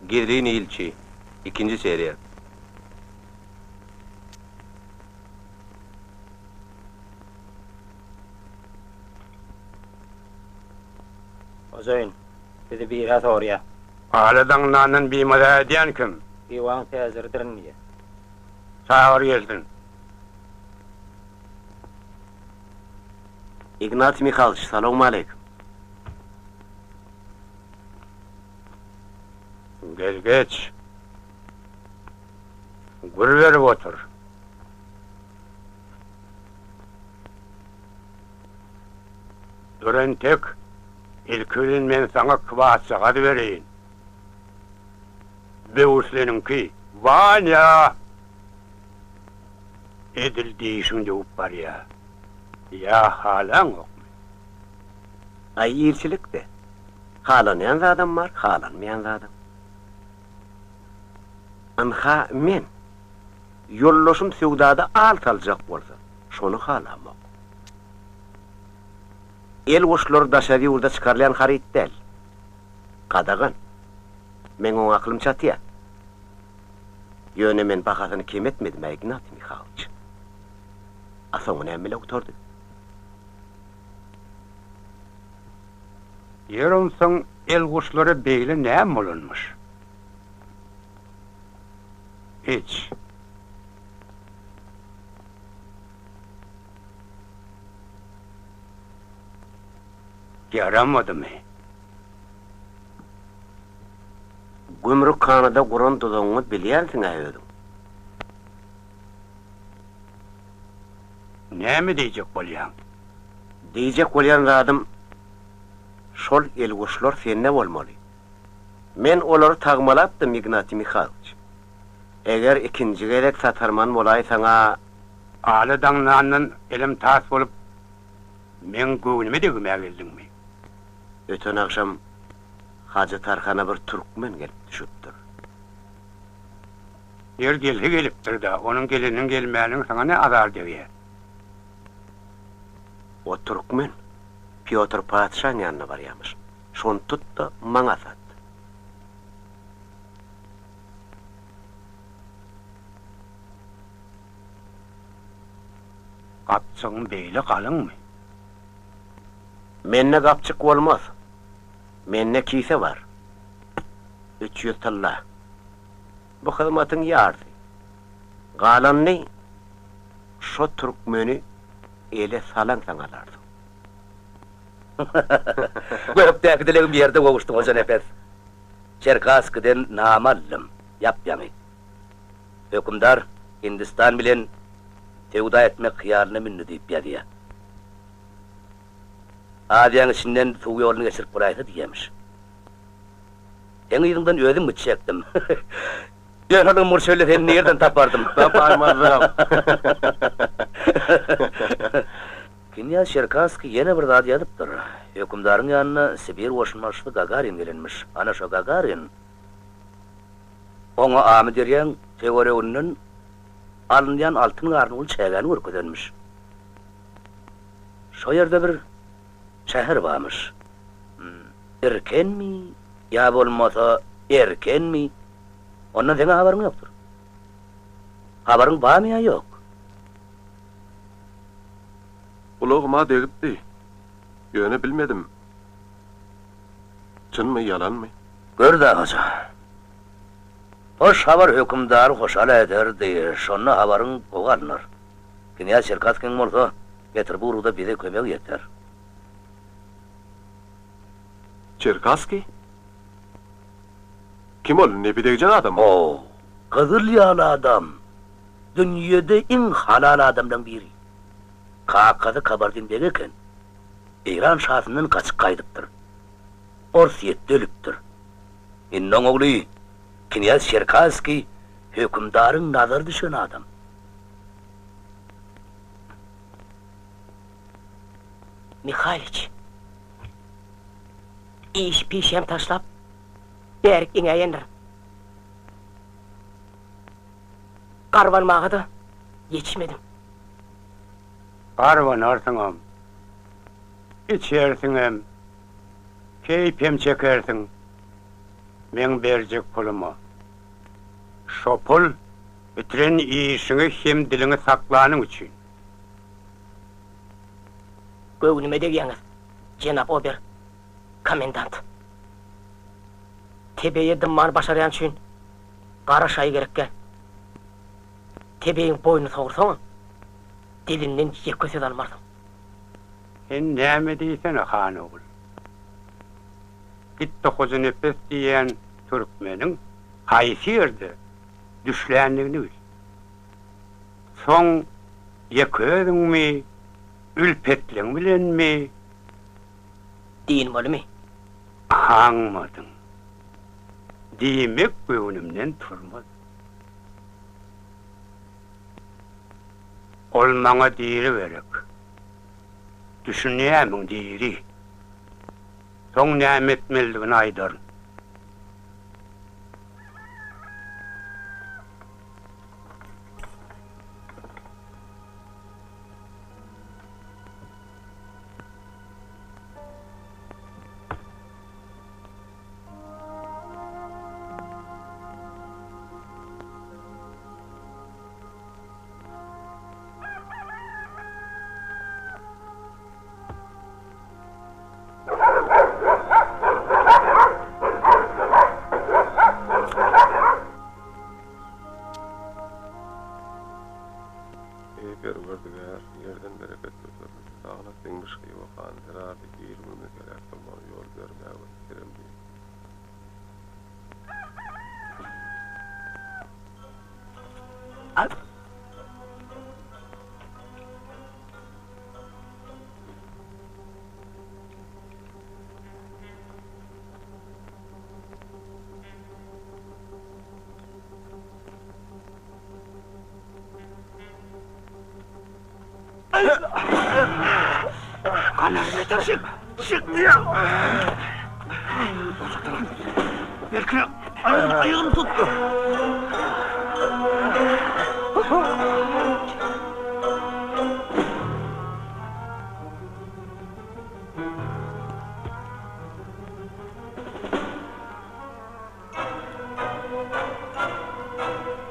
Gizlin ilçi, ikinji seriýa. Hojaýyn, sizi biri-hä sorýa. Ala daňdandan bimaza edýän kim? Diwaň täjiridirin diýýä. Çagyr gelsin. Ignatiý Mihalyç, salowmaleýkim. Gel geç. Gür berip otur. Dur entek, ilki bilen men saňa kwasjagaz bereýin. Böwürsleniňki, Wanýa! Edil dişiň döwüp barýa. Ýa halaňokmy? Aý ilçilik-de. Halanýan zadam bar, halanmaýan zadam. Ynha, men. Ýoldaşym söwdada al saljak bolsa, şony halamok. El goşlary daşary ýurda çykarylýan haryt däl. Gadagan. Meň oňa aklym çatýar. Ýöne men bahasyny kem etmedim-ä, Ignatiý Mihalyç. A soňy näme bile gutardy? Ýer onsoň elguşlara beýle näme bolanmyş? Iç. Ýaramadymy? Gümrükhanada guran duzagyňy bilýänsiň-ä özüň. Näme diýjek bolýaň? Diýjek bolýan zadym, şol elguşlar sende bolmaly. Men olary tagmalapdym, Ignatiý Mihalyç. Eger ikinji gezek satarman bolaýsaň-a. Ala daňdandan elem tas bolup, meň göwnüme degmä geldiňmi? Öten agşam Hajy Tarhana bir türkmen gelip düşüpdir. Ýer gelse gelipdir-dä, onuň geleniniň gelmäniniň saňa ne azar degýär? O türkmen Pýotr patyşaň ýanyna barýamyş. Şony tut-da, maňa sat. Gapjygyň beýle galyňmy? Mende gapjyk bolmaz. Mende kise bar. 300 tylla. Bu hyzmatyň ýarsy. Galanyny şo türkmeni ele salaňsaň alarsyň. Gökdäki dilegim ýerde gowuşdy, Hojanepes. Çerkasskiden nama aldym, ýap-ýaňy. Hökümdar Hindistan bilen söwda etmek hyýalyna mündi diýip ýazýar. Aziýaň içinden suw ýoluny geçirip bolaýsa diýýämiş. Seň yzyňdan özüm gitjekdim. Ýöne ol ymgyr çölde seni nirden tapardym? Tapaýmazdyňam. Knýaz Çerkasskiý ýene bir zat ýazypdyr. Hökümdaryň ýanyna Sibir goşunbaşysy Gagarin gelenmiş. Ana şo Gagarin oňa Amyderýaň töwereginden alynýan altyn garynguly çägäni görkezenmiş. Şo ýerde bir şäher barmyş. Irkenmi ýa bolmasa Erkenmi, ondan seň habaryň ýokdur. Habaryň barmy ýa ýok? Gulagyma degipdi, ýöne bilmedim, çynmy, ýalanmy? Gör-dä, hoja. Hoş habar hökümdary hoşal ederdi, şonda habaryň gowy alnar. Knýaz Çerkasskiň bolsa, Peterburgda bize kömegi ýeter. Çerkasskiý? Kim ol, nepi degjek adammy? O, gyzyl ýaly adam. Dünýede iň halal adamlaň biri. Kakasy Kabardin beg eken. Eýran şasyndan gaçyp gaýdypdyr. Orsýetde ölüpdir. Indi oň ogly knýaz Çerkasskiý hökümdaryň nazary düşen adam. Mihaliç, iş-pişem taşlap, bärik eňäýendir. Garbanmaga-da ýetişmedim. Garbanarsyňam, içersiňem, keýp hem çekersiň. Meň berjek puluma. Şo pul bitiren işiňi hem diliňi saklanyň üçin. Göwnüme degýäňiz, jenap ober komendant. Tebeýe dymmany başarýan üçin gara şaýy gerekgä. Tebeýiň boýnuny sogursaňam, dilinden ýeke söz almarsyň. Sen näme diýsene, han ogul. Git-de Hojanepes diýýän türkmeniň haýsy ýerde düşländigini bil. Soň ýeke özüňmi, ülpetleň bilenmi? Dynmalymy? Aňmadyň. Diýmek göwnümden turmaz. Ol maňa diri gerek. Düşünýärmiň, diri. Soň näme etmelidigini aýdaryn. Eý, Perwerdigär, ýerden bereket götermeli, lagnat siňmiş Hywa hany zerarly il-günümiz heläk bolmagyna ýol bermäge keremli.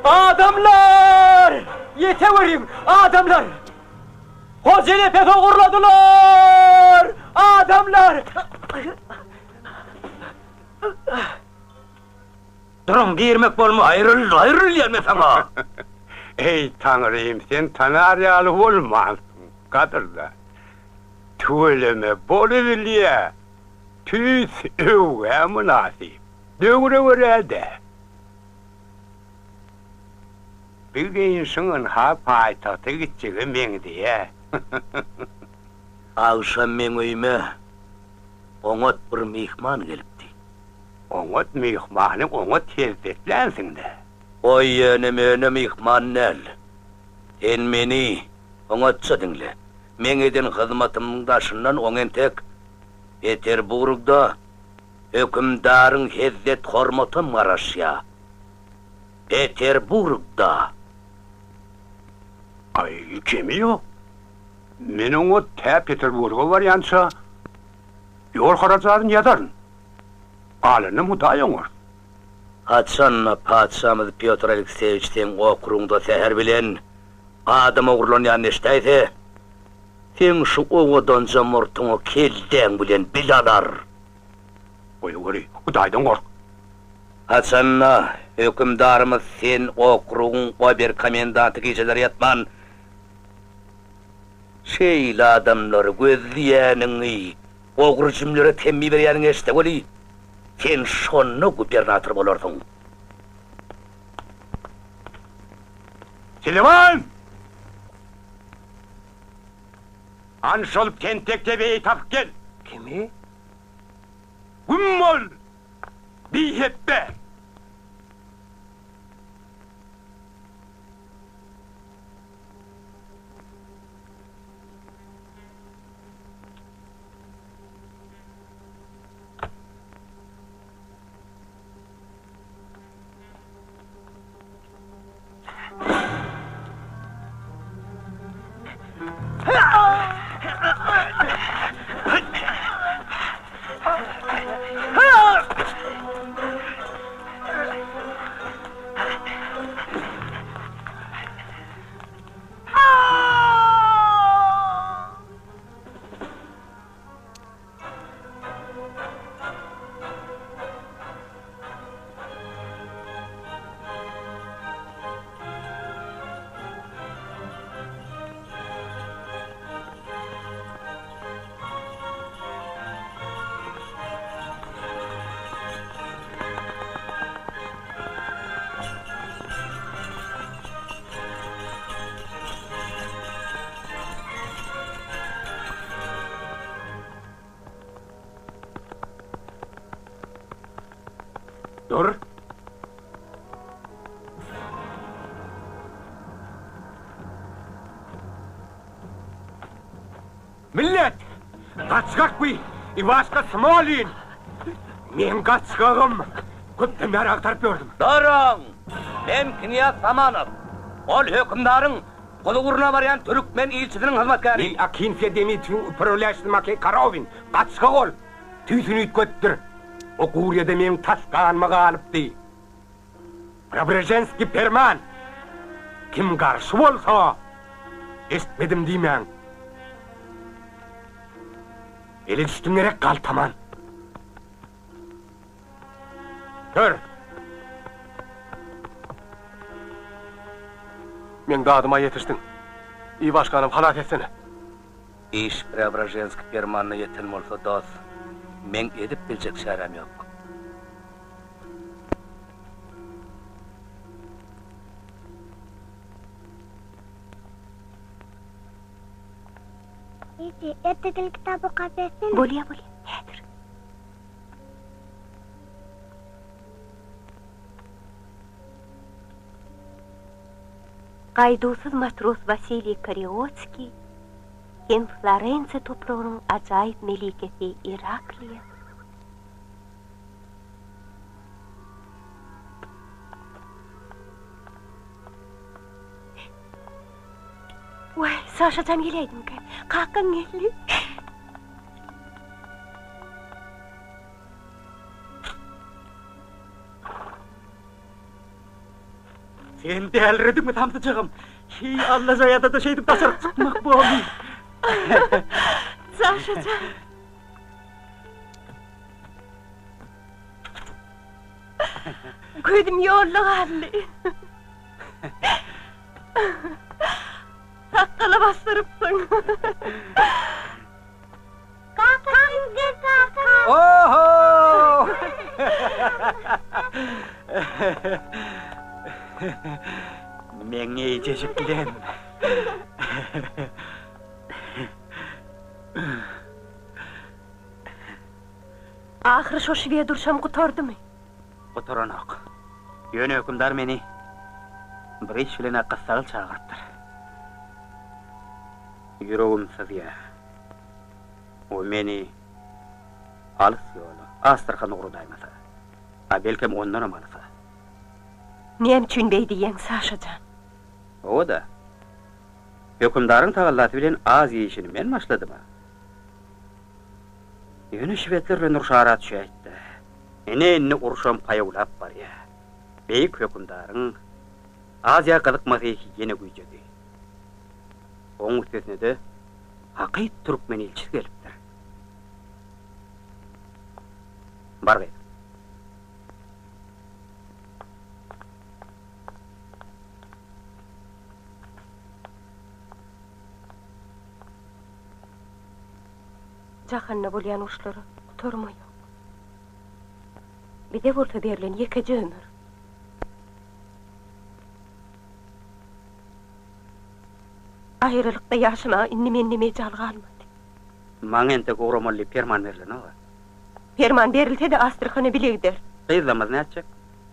Adamlar! Ýeteweriň, adamlar! Hojanepesi ogurladylar! Adamlar! Duruň, girmek bolmaz. Aýryl, aýryl diýýän men saňa! Eý, Taňrym, sen tanar ýaly bolmansyň, gadyrdan. Tüweleme, bolubilýä. Tüýs öwgä mynasyp. Döwre görä-dä. Bi geýnişiň ynha paýtagta gitjege meňzeýä. Agşam meň öýüme oňat bir myhman gelipdi. Oňat myhmany oňat hezzetlänsiň-dä. Goý ýöne-möne myhman däl. Sen meni oňatja diňle. Meň eden hyzmatymyň daşyndan oň entek Peterburgda hökümdaryň hezzet-hormatam garaşýa. Peterburgda! Aý, kemi ýok. Men oňa tä Peterburga barýança ýol harajadyny ýazaryn. Galanyny Hudaý oňarsyn. Haçan-da patyşamyz Pýotr Alekseýewiç seň okrugyňda säher bilen adam ogurlanýanyny eşidäýse, seň şu owadanja murtuňy kelläň bilen bil alar. Goýaweri, Hudaýdan gork. Haçan-da hökümdarymyz sen okrugyň ober-komendanty gijeler ýatman, şeýle adamlary gözleýäniňi, ogry-jümlere temmi berýäniňi eşitse weli, sen şonda gubernator bolarsyň. Siliwan! Hany şol tentek tebeýi tapyp gel! Kimi? Güm bol! Bihepbe! Gaçgak bu! Iwaşka Smolin! Meň gaçgagym! Köpden bäri agtaryp ýördüm. Duruň! Men knýaz Samanow. Ol hökümdaryň huzuryna barýan türkmen ilçisiniň hyzmatkäri. Men Akinfiýa Demitrowyň uprowlýaşysy Makeý Korowin. Gaçgak ol! Tüýsüni üýtgetdir. O guryýede meň tas ganyma galypdy. Preobraženskiý perman! Kim garşy bolsa, eşitmedim diýmäň. Ele düşdüm gerek galtaman. Gör! Meň dadyma ýetişdiň. Iwaşkanam halas etsene. Iş Preobraženskiý permanyna ýeten bolsa, dos, meň edip biljek çäräm ýok. Eje, ertekili kitap okap bersene. Bolýa, bolýa, häzir. Gaýduwsyz matros Wasiliý Kariotskiý hem Florensiýa topragynyň ajaýyp melikesi Irakliýa. Waý, Saşa jan geläýdimikä? Kakaň geldi. Sen dälirediňmi samsyjagym? Hiý, Alla jaýada-da şeýdip daşaryk çykmak bormy? Saşa jan. Gözüm ýolda galdy. Sakgala basdyrypsyň. Kaka, gel kaka. Oho! Meň eýjejiklem. Ahyry şo şwed urşam gutardymy? Gutaranok. Ýöne hökümdar meni bir iş bilen-ä gyssagyl çagyrypdyr. Ýüregim syzýar. O meni alys ýola, Astrahan ugradaýmasa. A belkem ondanam alysa. Näme üçin beý diýýäň, Saşa jan? Hawa-da. Hökümdaryň tagallasy bilen Aziýa işini men başladym-a. Ýöne şwedler bilen uruş ara düşäýtdi. Ine indi uruşam paýawlap barýar. Beýik hökümdaryň Aziýa gyzykmasy ýene güýjedi. Oň üstesine-de hakyt türkmen ilçisi gelipdir. Bar gyzym. Jahanda bolýan uruşlara gutarma ýok. Bize bolsa berlen ýekeje ömür. Aýralykda ýaşamaga indi mende mejal galmady. Maňa entek ugramaly diýip perman berlenok-a. Perman berilse-de Astrahana bile gideris. Gyzlamyz nätjek?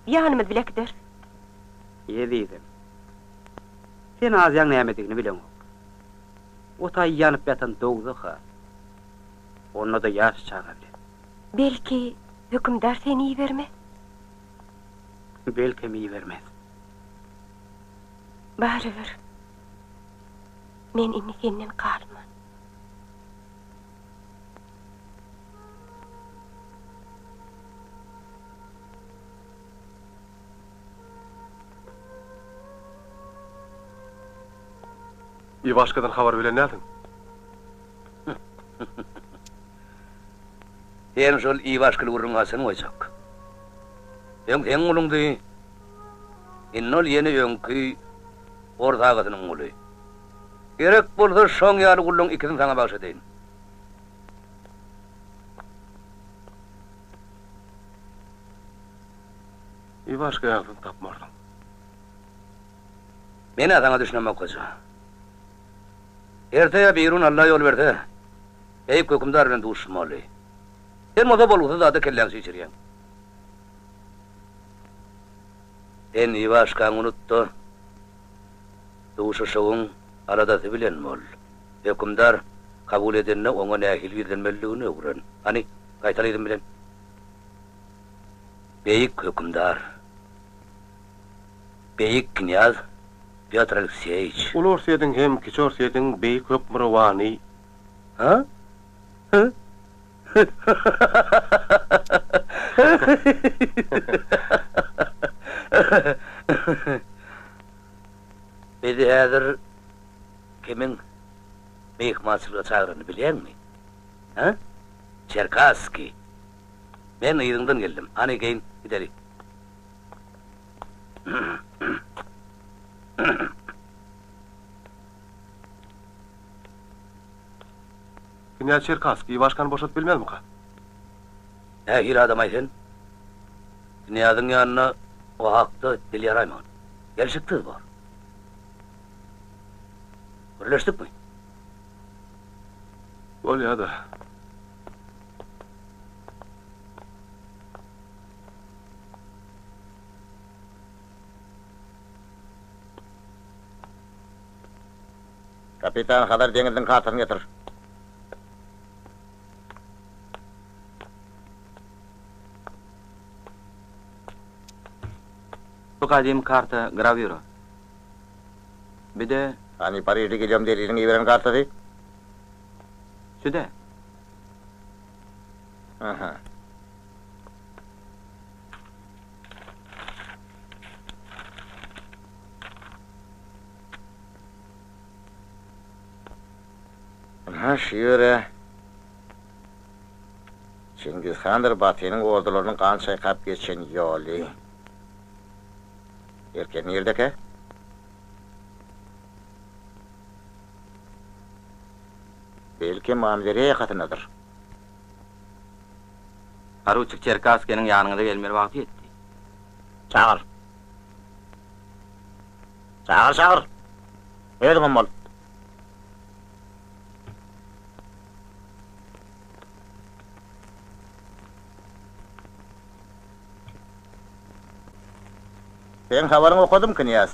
Ýanymyz bile äkideris. Ezizim. Sen Aziýaň nämedigini bileňok. O taý ýanyp ýatan dowzah-a. Onda-da ýaş çaga bilen. Belki, hökümdar seni ibermez? Belkem ibermez. Barybir, men indi senden galman. Iwaşkadan habar bilen nädiň? Sen şol Iwaşkaly gürrüňi haçan goýjak? Öň seň guluňdy, indi ol ýene öňki ors agasynyň guly. Gerek bolsa şoň ýaly gullaň ikisini saňa bagyş edeýin. Iwaşka ýalysyny tapmarsyň. Men-ä saňa düşünemok goja. Erte ýa birigün Alla ýol berse, beýik hökümdar bilen duşuşmaly. Sen bolsa bolgusyz zada kelläňi çişirýäň. Sen Iwaşkaňy unut-da, duşuşygyň aladasy bilen bol. Hökümdar. Kabul edende oňa nähili ýüzlenmelidigini öwren. Hany, gaýtala yzym bilen. Beýik hökümdar. Beýik knýaz Pýotr Alekseýiç. Uly Orsýetiň hem Kiçi Orsýetiň beýik hökmürowany. Ha? Bizi häzir kimiň myhmançylyga çagyranyny bilýäňmi? Hä? Çerkasskiý. Men yzyňdan geldim. Hany, geýin, gideli. Knýaz Çerkasskiý Iwaşkany boşadyp bilmezmika? Nähili adam-aý sen? Knýazyň ýanynda o hakda dil ýaraýmagyn. Gelşiksiz bor. Gürleşdikmi? Bolýa-da. Kapitan, Hazar deňiziniň kartasyny getir. Bu gadymy karta grawýura. Bir-de. Hany Parižde Gilýom Deliniň iberen kartasy? Şu-da. Aha. Ynha şu ýere Çingiz handyr Batynyň ordularynyň gan çaýkap geçen ýoly. Erkek nirdekä? Belkem Amyderýa ýakasyndadyr. Poruçik Çerkasskiniň ýanyňyza gelmeli wagty ýetdi. Çagyr. Çagyr, çagyr! Özüňem bol. Seň habaryňy okadym, knýaz.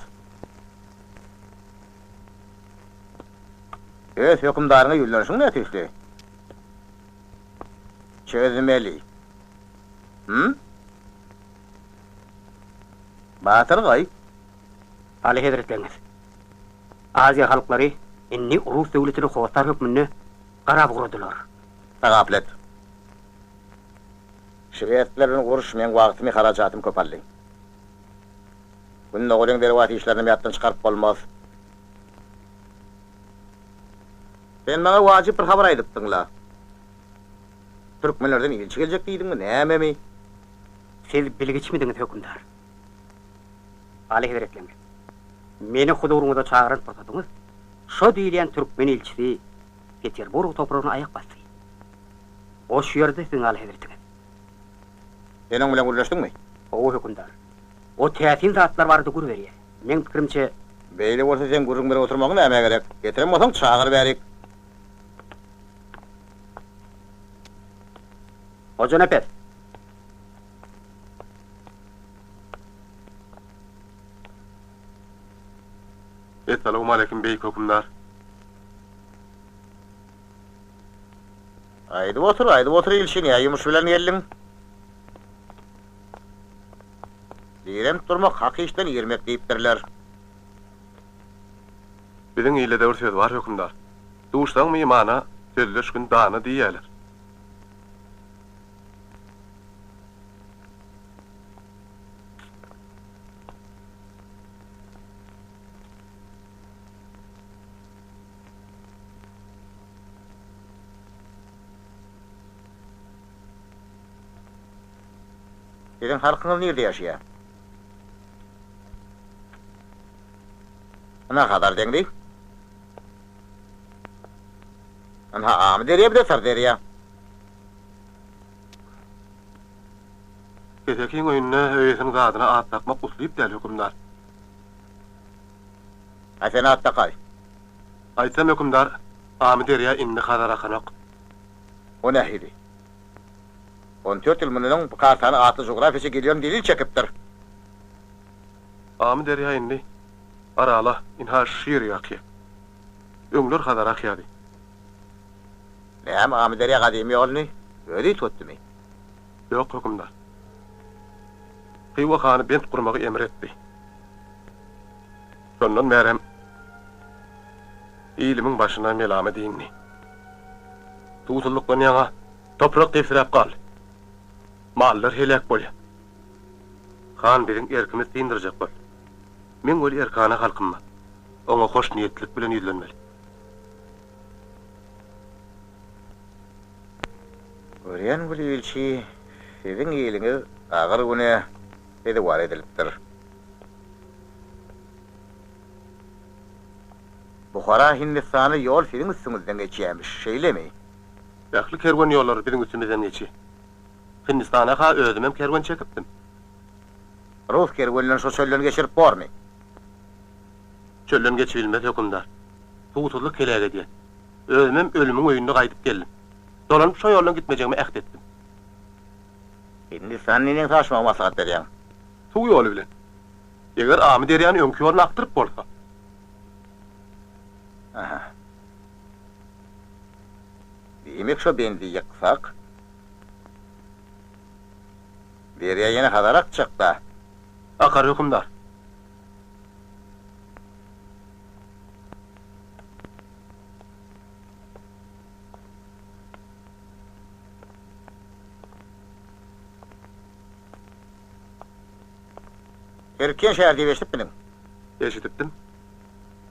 Öz hökümdaryňa ýüzlenişiň nätüýsli? Çözmeli. Hüm? Batyr gaý. Aly hezretleriňiz, Aziýa halklary indi rus döwletine hossar hökmünde garap ugradylar. Tagapyl et. Şwedler bilen uruş meň wagtymy, harajatymy köp aldy. Gündogaryň derwat işlerinem ýatdan çykaryp bolmaz. Sen maňa wajyp bir habar aýdypdyň-la. Türkmenlerden ilçi geljek diýdiňmi, nämemi? Siz bilgiçmidiňiz, hökümdar? Aly hezretleňiz, meni huzuryňyza çagyran pursatyňyz şo diýilýän türkmen ilçisi Peterburg topragyna aýak basdy. O şu ýerde siziň aly hezretiňiz. Sen oň bilen gürleşdiňmi? Hawa, hökümdar. O täsin zatlar barada gür berýär. Meň pikirimçe. Beýle bolsa seň gürrüň berip oturmagyň nämä gerek? Getiren bolsaň çagyr bärik. Hojanepes! Essalawmaleýkim, beýik hökümdar. Aýdyp otur, aýdyp otur ilçi, nä ýumuş bilen geldiň? Direnip durmak hak işden irmek diýipdirler. Biziň ilde-de bir söz bar, hökümdar. Duşsaň mymana, sözleşgin dana diýýärler. Siziň halkyňyz nirde ýaşaýar? Ynha Hazar deňzi. Ynha Amyderýa bir-de Syrderýa. Kesekiň öýünde öýesiniň zadyna at dakmak uslyp däl, hökümdar. A sen at dakaý. Aýtsam, hökümdar, Amyderýa indi Hazar akanok. O nähili? On dört ýyl mundan öň bu kartany atly jugrafiýaçy Gilýom Delil çekipdir. Amyderýa indi Arala, ynha şu ýerik akýar. Öňler Hazar akýardy. Näme, Amyderýa gadymy ýoluny özi üýtgetdimi? Ýok, hökümdar. Hywa hany bent gurmagy emr etdi. Şondan bärem ilimiň başyna melama dindi. Suwsuzlykdan ýaňa toprak debsiräp galdy. Mallar heläk bolýar. Han biziň erkimizi syndyrjak boldy. Meň weli erkana halkym bar. Oňa hoşniýetlilik bilen ýüzlenmeli. Görýän weli ilçi, siziň iliňiz agyr güne sezewar edilipdir. Buhara Hindistana ýol siziň üstüňizden geçýämiş, şeýlemi? Ähli kerwen ýollary biziň üstümizden geçýär. Hindistana-ha özümem kerwen çekipdim. Rus kerwenlerini şo çölden geçirip bormy? Çölden geçibilmez, hökümdar. Suwsuzlyk heläk edýär. Özümem ölümiň öýünde gaýdyp geldim. Dolanyp şo ýoldan gitmejegime äht etdim. Hindistana neneň aşmagy maslahat berýäň? Suw ýoly bilen. Eger Amy derýany öňki ýoluna akdyryp bolsa. Aha. Diýmek şo bendi ýyksak, derýa ýene Hazara akjak-da. Akar, hökümdar. Erken şäher diýip eşidipmidiň? Eşidipdim.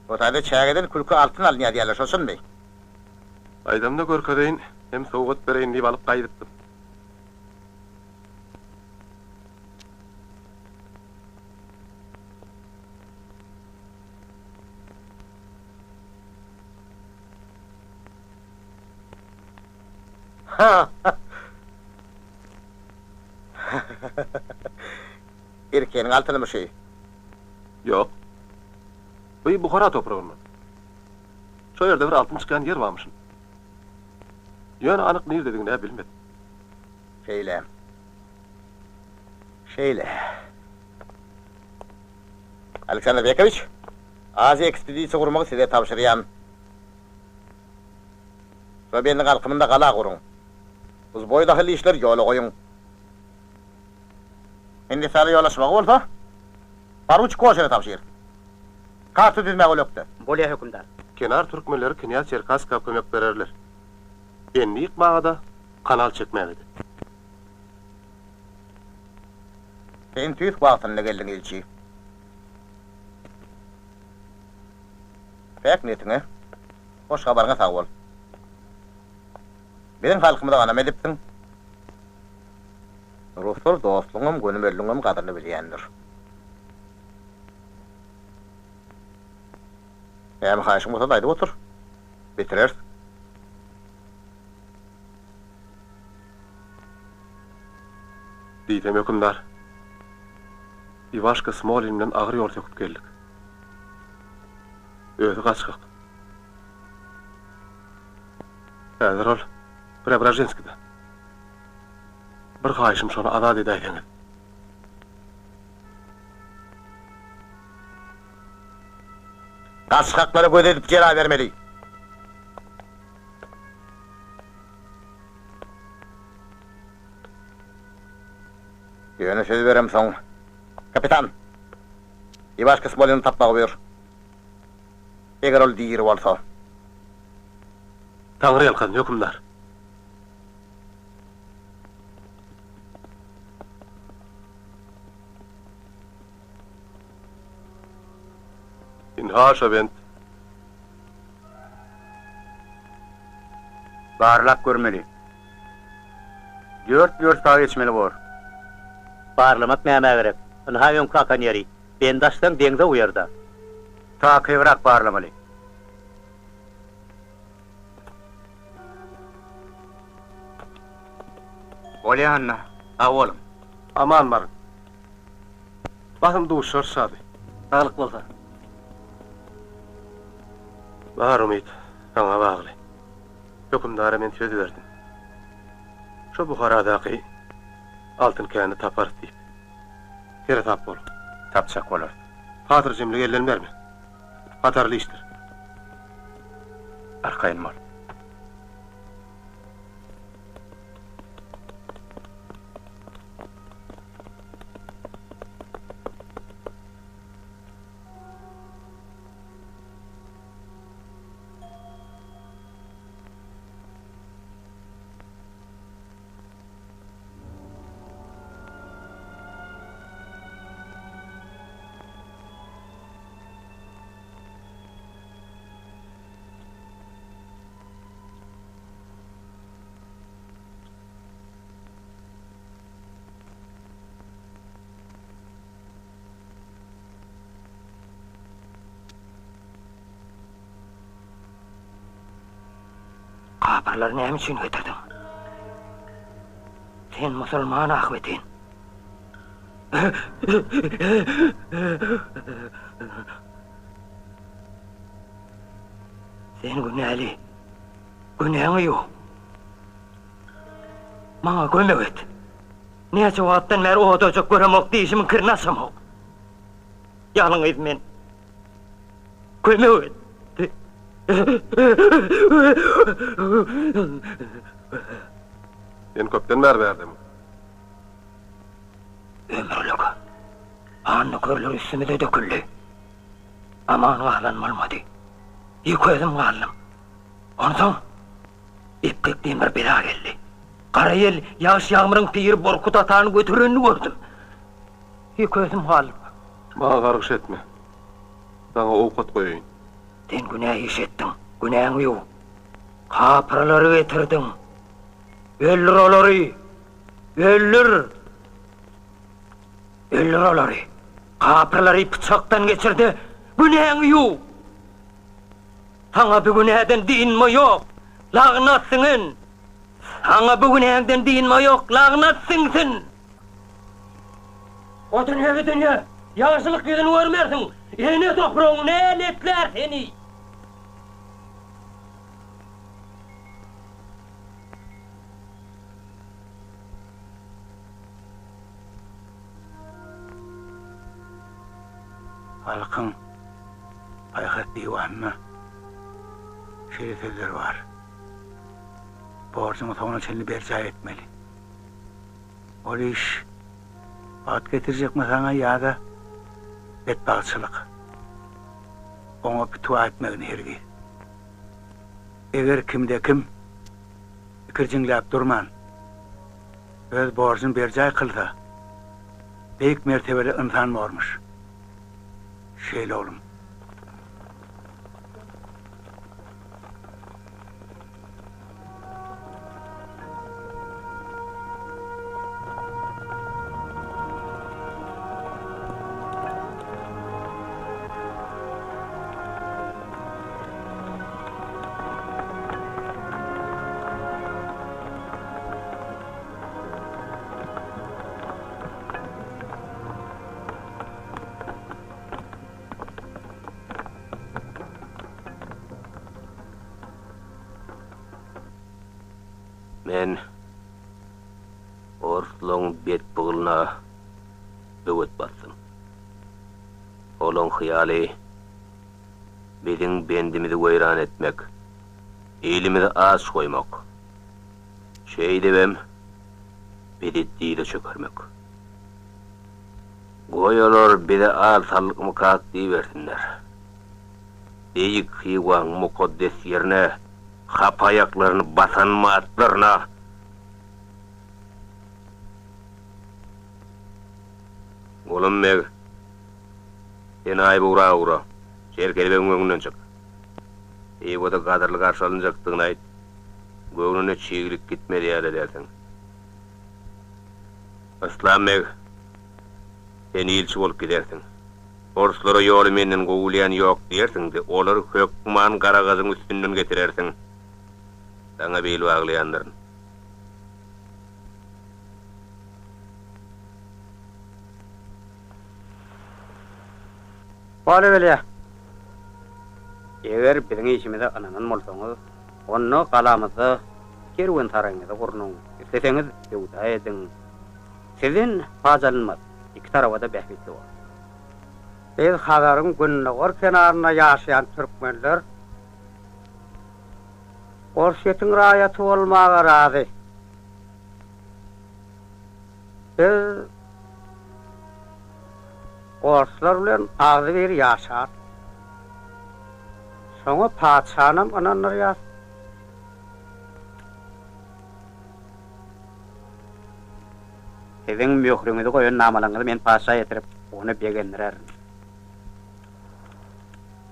O taýda çägeden külke altyn alynýar diýýärler, şo çynmy? Gaýdamda görkezeýin, hem sowgat bereýin diýip alyp gaýdypdym. Erkeniň altynymy şy? Ýok. Bu Buhara topragyndan. Şo ýerde bir altyn çykýan ýer barmyşyn. Ýöne anyk nirdedigini-ä bilmedim. Şeýle. Şeýle. Aleksandr Bekowiç, Aziýa ekspedisiýa gurmagy size tabşyrýan. Şo bendiň alkymynda gala guruň. Uzboý dahylly işleri ýola goýuň. Hindistana ýol açmagy bolsa, poruçik Koşere tabşyr. Karta düzmäge ol ökde. Bolýa, hökümdar. Kenar türkmenleri knýaz Çerkasska kömek bererler. Bendi ýykmaga-da, kanal çekmäge-de. Sen tüýs wagtynda geldiň, ilçi. Päk niýetiňe, hoş habaryňa sag bol. Biziň halkymyza ganam edipsiň. Ruslar dostlugyňam, gönümelligiňem gadyryny bilýändir. Näme haýyşyň bolsa-da aýdyp otur. Bitireris. Diýsem, hökümdar, Iwaşka Smolin bilen agyr ýol söküp geldik. Özi gaçgak. Häzir ol Preobraženskide. Bir haýyşym şony azat edäýseňiz. Gaçgaklara göz edip jeza bermeli. Ýöne söz beremsoň, kapitan, Iwaşka Smolini tapmagy buýur. Eger ol diri bolsa. Taňry ýalkasyn, hökümdar. Ynha şo bent. Barlap görmeli. Dört wýorsta geçmeli bor. Barlamak nämä gerek? Ynha öňki akan ýeri. Bendi açsaň deňze guýar-da. Takygrak barlamaly. Bolýa onda. Sag boluň. Aman baryň. Basym duşarys Şady. Saglyk bolsa. Bar umyt saňa bagly. Hökümdara men söz berdim. Şo Buharadaky altyn käni taparys diýip. Seresap boluň. Tapjak bolarys. Hatyrjemlik elden berme. Hatarly işdir. Arkaýyn bol. Kapyrlary näme üçin getirdiň? Sen musulman ahbetin. Sen günäli. Günäňi ýuw. Maňa kömek et. Näçe wagtdan bäri odajyk göremok, dişimiň kirini açamok. Ýalňyz men. Kömek et. Sen köpden bäri bärdemiň? Ömürlik. Ganly körler üstümize döküldi. Aman galan bolmady. Ýeke özüm galdym. Onsoň epgek diýen bir bela geldi. Gara ýel, ýagyş-ýagmyryň piri Borkut atany göterenini gördüm. Ýeke özüm galdym. Maňa gargyş etme. Saňa owkat goýaýyn. Sen günä iş etdiň, günäňi ýuw. Kapyrlary getirdiň. Öldür olary! Öldür! Öldür olary! Kapyrlary pyçakdan geçir-de, günäňi ýuw! Saňa bu günäden dynma ýok, lagnat siňen! Saňa bu günäňden dynma ýok, lagnat siňsin! O dünýe bu dünýe, ýagşylyk ýüzüni görmersiň, ene topragyň näletlär seni! Halkyň paýhas diwanynda şeýle sözler bar, Borjuňy soňuna çenli berjaý etmeli. Ol iş bagt getirjekmi saňa ýa-da betbagtçylyk? Oňa pitiwa etmegin hergiz. Eger kimde-kim ikirjiňläp durman, öz borjuny berjaý kylsa, beýik mertebeli ynsan bormuş. Şeýle oglum. Men orslaň bet pygylyna böwet basdym. Olaň hyýaly biziň bendimizi weýran etmek, ilimizi aç goýmak, şeýdibem bizi dyza çökermek. Goý olar bize al sallykmykak diýibersinler. Beýik Hywaň mukaddes ýerine hapa aýaklaryny basan matlaryna Gulam beg, sen aýyp ugra ugra, Çerkez begiň öňünden çyk. Hywada gadyrly garşy alynjakdygyny aýt. Göwnüne çiglik gitmez ýaly edersiň. Yslam beg, sen ilçi bolup gidersiň. Orslara ýoly menden gowy bilýän ýok diýersiň-de, olary hökman Garagajyň üstünden getirersiň. Saňa bil baglaýandyryn. Bolubilýär. Eger biziň işimize ynanan bolsaňyz, onda galamyzda kerwensaraýyňyzy gurnuň, isleseňiz söwda ediň. Sizden paç alynmaz, iki taraba-da bähbitli bolar. Biz Hazaryň gündogar kenarynda ýaşaýan türkmenler Orsýetiň raýaty bolmaga razy. Biz orslar bilen agzybir ýaşarys. Şoňa patyşanam ynandyrýas. Siziň möhrüňizi goýan namalaryňyzy men patyşa ýetirip, ony begendirerin.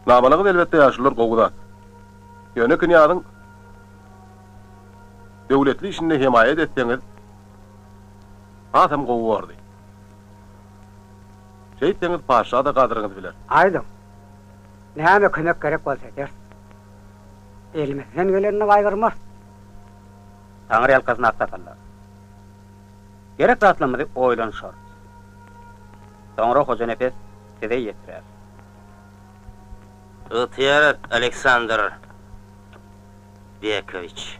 Namalaňyz elbetde ýaşulular gowy zat. Ýöne knýazyň döwletli işinde hemaýat etseňiz hasam gowy bordy. Şeýtseňiz patyşa-da gadryňyzy biler. Aýdyň, näme kömek gerek bolsa ederis. Elimizden gelenini gaýgyrmarys. Taňryýalkasyn aksakallar. Gerek zatlarymyzy oýlanyşarys. Soňra Hojanepes size ýetirer. Ygtyýar et, Aleksandr Bekowiç.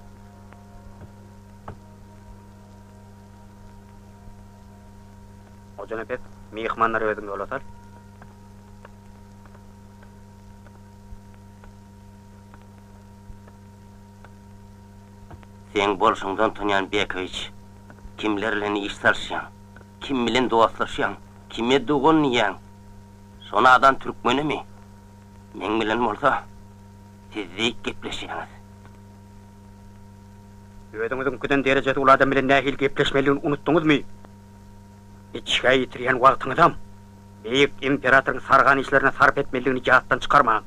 Hojanepes, myhmanlary özüň ýola sal. Seň bolşuňdan utanýan Bekowiç. Kimler bilen iş salyşýaň? Kim bilen dostlaşýaň? Kime dogan diýýäň? Şo nadan türkmenemi? Meň bilen bolsa siz beýik gepleşýäňiz. Özüňiziňkiden derejesi uly adam bilen nähili gepleşmelidigini unutdyňyzmy? Içgä ýitirýän wagtyňyzam beýik imperatoryň sargan işlerine sarp etmelidigini ýatdan çykarmaň.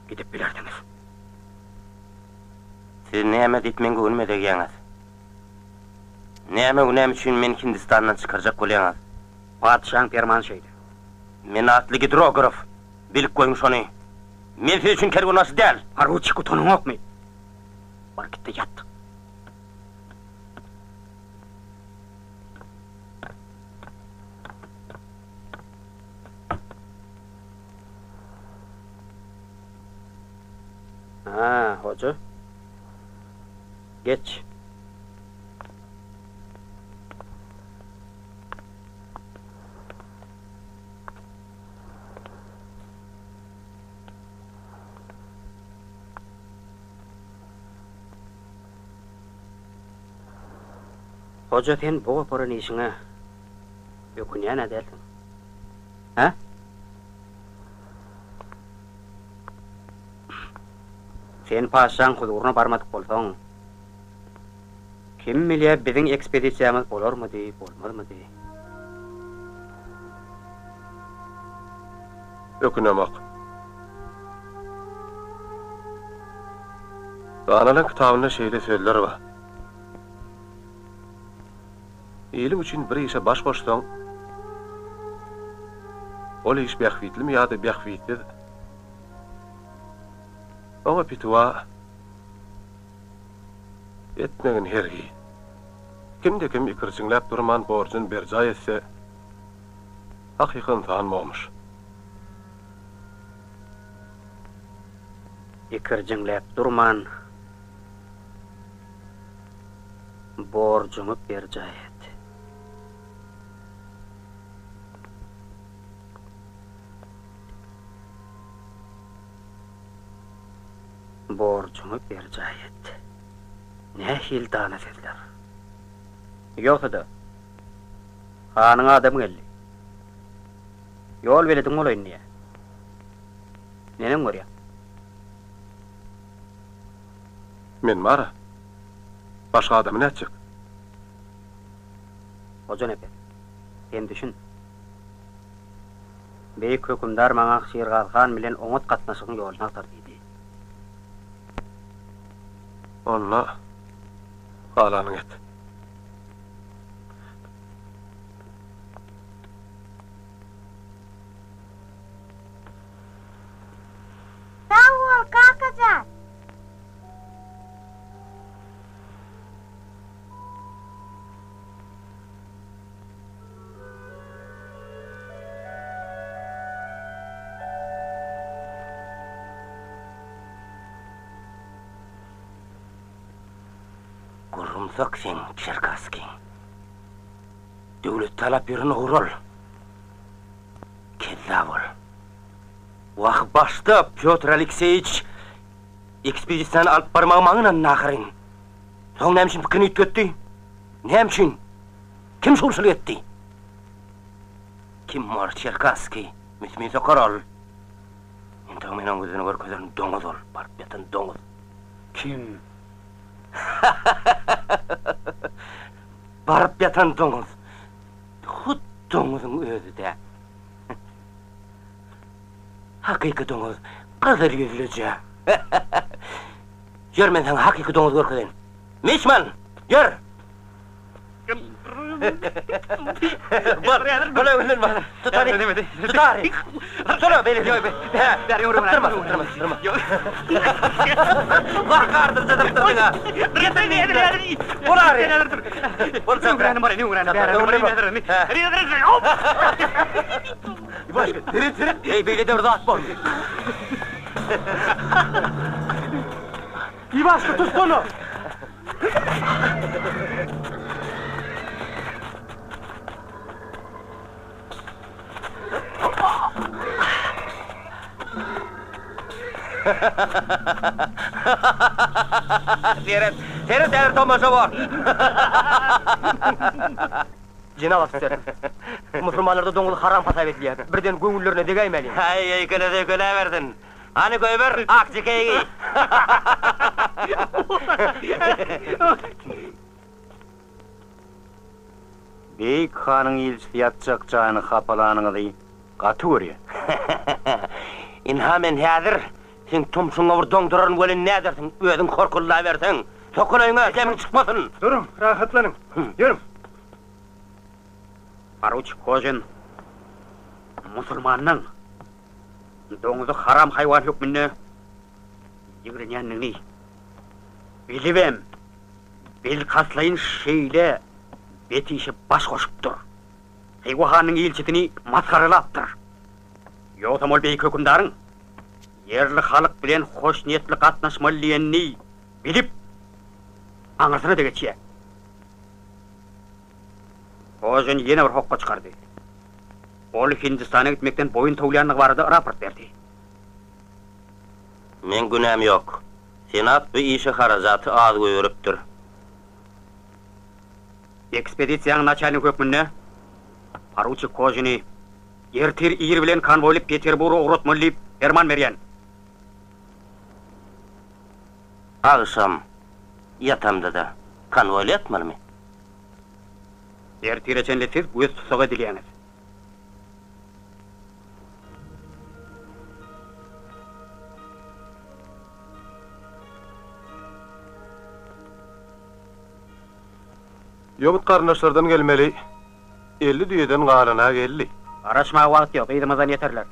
Gidip bilersiňiz. Siz näme diýip meň göwnüme degýäňiz? Näme günäm üçin meni Hindistandan çykarjak bolýaňyz? Patyşaň permany şeýle. Men atly gidrograf, bilip goýuň şony. Men siz üçin kerwenbaşy däl! Poruçik utanyňokmy? Bar git-de ýat. Ha, hoja. Geç. Hoja sen bu goparan işiňe ökünýän-ä dälsiň. Hä? Sen patyşaň huzuryna barmadyk bolsaň, kim bilýär biziň ekspedisiýamyz bolarmydy, bolmazmydy? Ökünemok. Danalar kitabynda şeýle sözler bar. Iliň üçin bir işe baş goşsaň, ol iş bähbitlimi ýa-da bähbitsiz, oňa pitiwa etmegin hergiz. Kimde-kim ikirjiňläp durman borjuny berjaý etse, hakyky ynsan bormuş. Ikirjiňläp durman Borjuňy berjaý et. Borjuňy berjaý et. Nähili dana sözler. Ýogsa-da, hanyň adamy geldi. Ýol belediň bolaýyn diýýär. Neneň görýäň? Men bar-a. Başga adamy nätjek? Hojanepes, sen düşün. Beýik hökümdar maňa Şirgazy han bilen oňat gatnaşygyň ýoluny agtar diýdi. Onda galanyňy et. Sag bol, kakajan! Gurrumsak sen, Çerkasskiň. Döwlet talap ýören ogry ol. Kezzap ol. Wah, başda Pýotr Alekseýiç ekspedisiýany alyp barmagy maňa ynandy ahyryn. Soň näme üçin pikirini üýtgetdi? Näme üçin? Kim şugulçylyk etdi? Kim ol, Çerkasskiý? Müsmin sokar ol. Entek men oň ýüzüni görkezerin, doňuz ol, baryp ýatan doňuz. Kim? Baryp ýatan doňuz. Hut doňuzyň özi-dä. Hakyky doňuz, gyzyl ýüzlüje. Ýör men saňa hakyky doňuz görkezeýin. Miçman, ýör! Bol, bol öňünden bol. Tut hany. Tut hany. Tutsana beýle. Sypdyrma, sypdyrma, sypdyrma. Wah, gardyrja sypdyrdyň-a. Bol ary. Bol çapra. Başga, seret, seret. Eý, beýle-de bir zat bormy? Iwaşka, tutsana! Seret, seret häzir tomaşa bor. Jenap ofiser, musulmanlarda doňuz haram hasap edilýär. Birden göwünlerine degäýmäliň. Häý, öýkelese öýkeläbersin. Hany goýber, akja keýigi. Beýik hanyň ilçisi ýatjak jaýyny hapalanyňyzy gaty görýän. Ynha men häzir seň tumşugyňa bir doňduraryn welin nädersiň, özüň horkullaberseň. Sokul öýüňe, demiň çykmasyn. Duruň, rahatlanyň. Ýörüň. Poruçik Kožin musulmanlaň doňuzy haram haýwan hökmünde ýigrenýändigini bilibem, bilkastlaýyn şeýle bet işe baş goşupdyr. Hywa hanynyň ilçisini masgaralapdyr. Ýogsam ol beýik hökümdaryň ýerli halk bilen hoşniýetli gatnaşmaly diýenini bilip, aňyrsyna-da geçýär. Hojan ýene bir hokga çykardy. Ol Hindistana gitmekden boýun towlaýandygy barada raport berdi. Meň günäm ýok. Senat bu işe harajaty az goýberipdir. Ekspedisiýanyň naçalnigi hökmünde poruçik Kožini ertir ir bilen konwoýly Peterburga ugratmaly diýip perman berýän. Agşam ýatamda-da konwoýly ýatmalymy? Ertire çenli siz göz tussag edilýäňiz. Ýomut garyndaşlardan gelmeli 50 düýeden galana geldi. Garaşmaga wagt ýok, yzymyzdan ýeterler.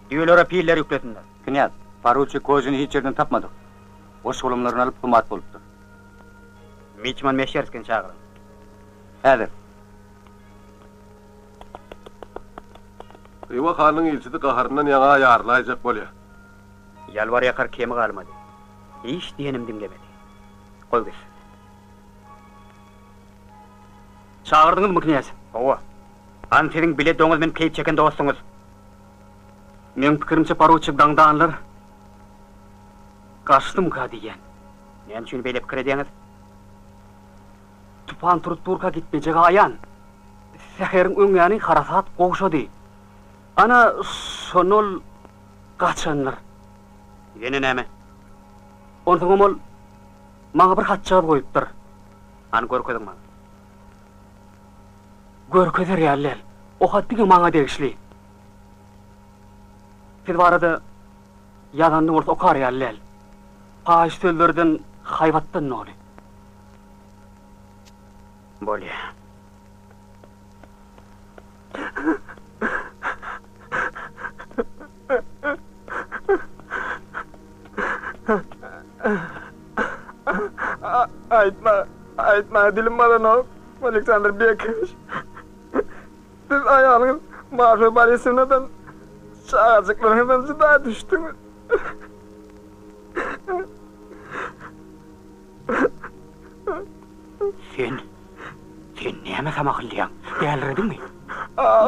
Düýelere piller ýüklesinler. Knýaz, poruçik Kožini hiç ýerden tapmadyk. Goş-golamlaryny alyp humat bolupdyr. Miçman Meşerskini çagyryň. Häzir. Hywa hanynyň ilçisi gaharyndan ýaňa ýarylaýjak bolýar. Ýalbar-ýakar kemi galmady. Hiç diýenim diňlemedi. Goý gitsin. Çagyrdyňyzmy, knýaz? Hawa. Han siziň bile doňuz münüp keýp çeken dostuňyz. Meň pikirimçe poruçik daňdanlar gaçdymyka diýýän. Näme üçin beýle pikir edýäňiz? Tupan turup durka gitmejegi aýan. Säheriň öň ýany harasat gowşady. Ana, şonda ol gaçandyr. Ýene näme? Onsoňam ol maňa bir hatjagaz goýupdyr. Hany görkeziň maňa. Görkezer ýaly däl. O hat diňe maňa degişli. Siz barada ýazanyny bolsa okar ýaly däl. Paýyş sözlerden, haýbatdan doly. Bolýa. Aýtma, aýtmaga dilim baranok, Aleksandr Bekowiç. Siz aýalyňyz Marfa Borisownadan, çagajyklaryňyzdan jyda düşdüňiz. Sen, sen näme samahyllaýaň? Dälirediňmi?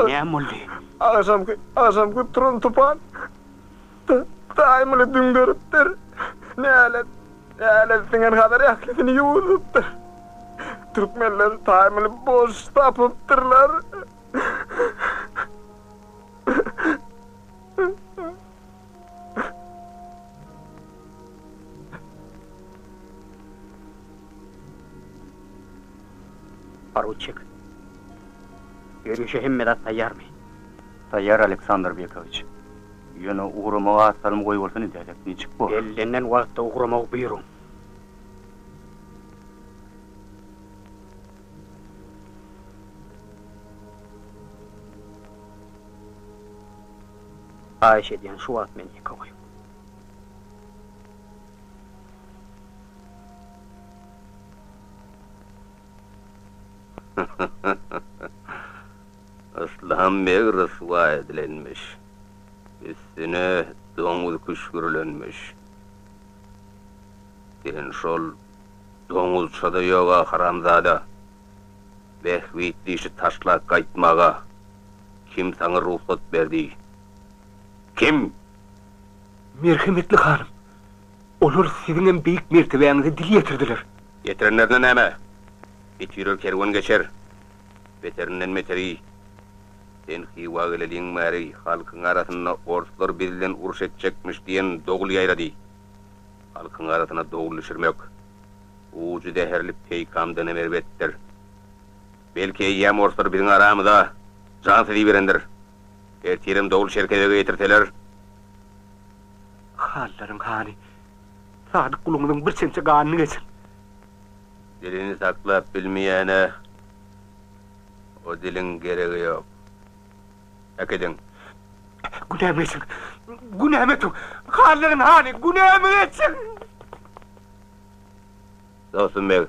Näme boldy? Agşamky, agşamky turan tupan daýymyny düňderipdir. Nälet, nälet siňen Hazar ählisini ýuwudypdyr. Türkmenler taýmyny boş tapypdyrlar. Poruçik, ýörişe hemme zat taýýarmy? Taýýar, Aleksandr Bekowiç. Ýöne ugramagy az salym goýbolsun edäýsek niçik bor? Bellenen wagtda ugramagy buýruň. Haýyş edýän, şu wagt meni ýeke goýuň. Yslam beg ryswa edilenmiş. Üstüne doňuz küşgürilenmiş. Sen şol doňuzça-da ýog-a, haramzada! Bähbitli işi taşlap gaýtmaga kim saňa rugsat berdi? Kim? Merhemetli hanym, olar siziňem beýik mertebäňize dil ýetirdiler. Ýetirenlerine näme? It ýürer kerwen geçer. Beterinden beteri, sen Hywa geleliň bäri halkyň arasynda orslar biz bilen uruş etjekmiş diýen dogul ýaýrady. Halkyň arasyna dogul düşürmek, ujy zäherli peýkamdanam erbetdir. Belki eýýäm orslar biziň aramyza jansyz iberendir. Ertirem dogul Çerkezege ýetirseler. Hanlaryň hany, sadyk guluňyzyň bir çemçe ganyny geçiň. Dilini saklap bilmeýäne o diliň geregi ýok. Äkidiň. Günämi geçiň. Günämi ötüň. Hanlaryň hany, günämi geçiň! Dostum beg.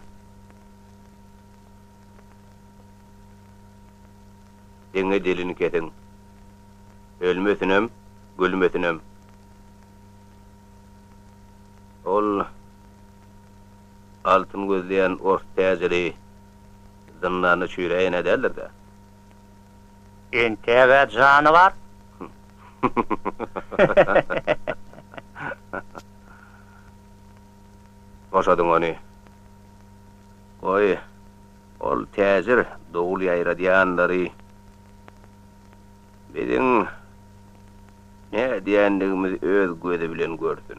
Diňe dilini kesiň. Ölmesinem, gülmesinem. Ol altyn gözleýän ors täjiri zyndanda çüýräýen-ä däldir-dä? Entäg-ä jany bar. Boşadyň ony. Goý, ol täjir dowul ýaýradýanlary biziň nädýändigimizi öz gözi bilen görsün.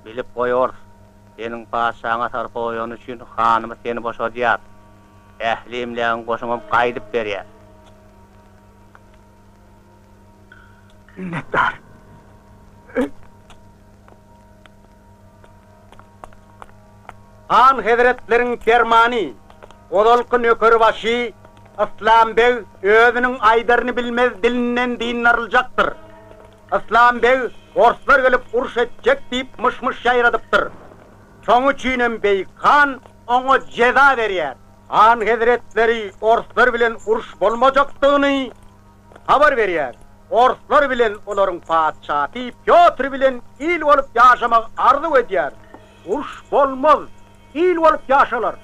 Bilip goý ors, seniň patyşaňa sarpa goýany üçin hanymyz seni boşadýar. Ähli emlägiň goşuňam gaýdyp berýär. Minnetdar. Han hezretleriň permany, ozalky nökerbaşy Yslam beg özüniň aýdaryny bilmez dilinden dyndaryljakdyr. Yslam beg orslar gelip uruş etjek diýip myş-myş ýaýradypdyr. Şoň üçinem beýik han oňa jeza berýär. Han hezretleri orslar bilen uruş bolmajakdygyny habar berýär. Orslar bilen olaryň patyşasy Pýotr bilen il bolup ýaşamagy arzuw edýär. Uruş bolmaz, il bolup ýaşalar.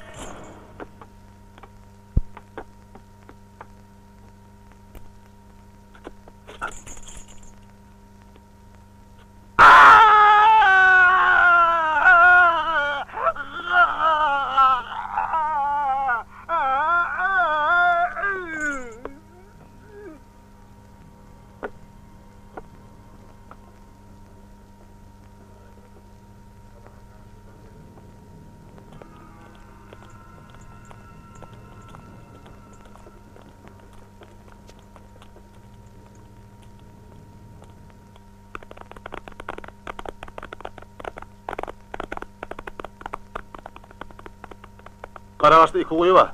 Garagaçda iki guýy bar.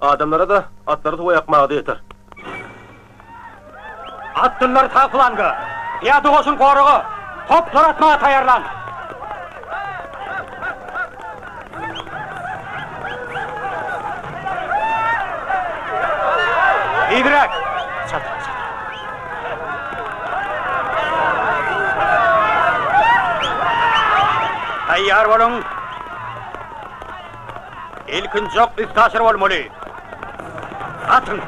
Adamlara-da atlary suwa ýakmaga-da ýeter. Atlylar sag flanga, pyýada goşun goraga, toplar atmaga taýýarlan! Tizräk! Çalt, çalt. Taýýar boluň! Ilkinji ok üstaşyr bolmaly. Atyň!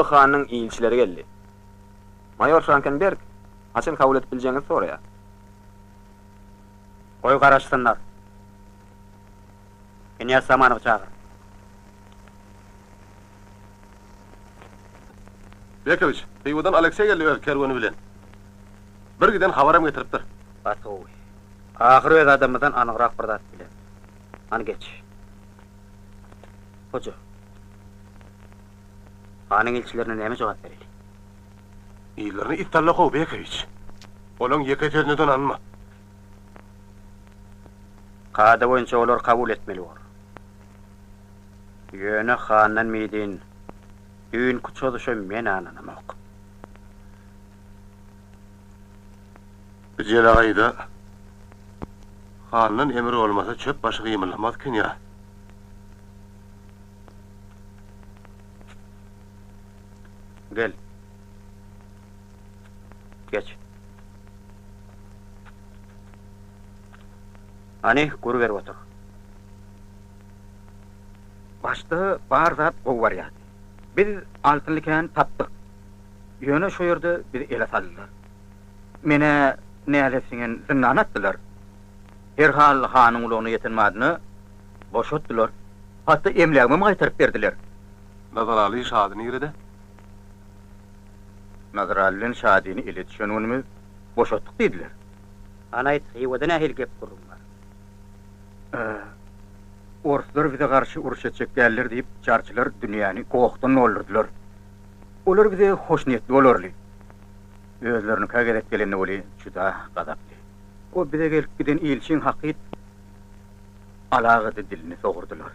Hywa hanynyň ilçileri geldi. Maýor Frankenberg haçan kabul edip biljegiňizi soraýar. Goý garaşsynlar. Knýaz Samanowy çagyr. Bekowiç, Hywadan Alekseý geldi öz kerweni bilen. Bir giden habaram getiripdir. Gaty gowy. Ahyr öz adamymyzdan anygrak bir zat bileris. Hany geç. Hoja. Hanyň ilçilerine näme jogap bereli? Yzlaryny it salla how, Bekowiç. Olaň ýeke sözüne-de ynanma. Kada boýunça olar kabul etmeli bor. Ýöne handan midin düýnki çozuşa men ynanamok. Bu jelagaýda handan emir bolmasa çöp başy gymyldamaz knýaz. Gel. Geç. Hany, gür berip otur. Başda bar zat gowy barýardy. Biz altynly kän tapdyk. Ýöne şo ýerde bizi ele saldylar. Men-ä nälet siňen zyndana atdylar. Herhal hanyň gulagyna ýeten badyna boşatdylar. Hatda emlägimem gaýtaryp berdiler. Nazaraly Şady nirede? Nazaraly bilen Şadyny ele düşen günümiz boşatdyk diýdiler. Hany aýt, Hywada nähili gep-gürrüň bar? Orslar bize garşy uruş etjek däldir diýip, jarçylar dünýäni gohdan doldurdylar. Olar bize hoşniýetli bolarly. Özlerinikä gezek gelende weli juda gazaply. O bize gelip giden ilçiň hakyt alagada dilini sogurdylar.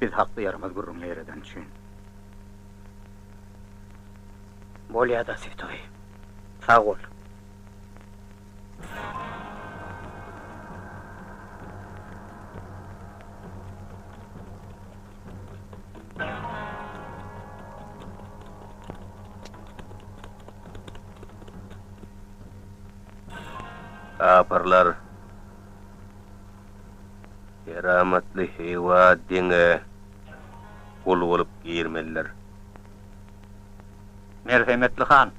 Biz hakda ýaramaz gürrüň ýaýradan üçin. Bolýa-da, Swetoý. Sag bol. Kapyrlar keramatly Hywa diňe gul bolup girmelidir. Merhemetli han,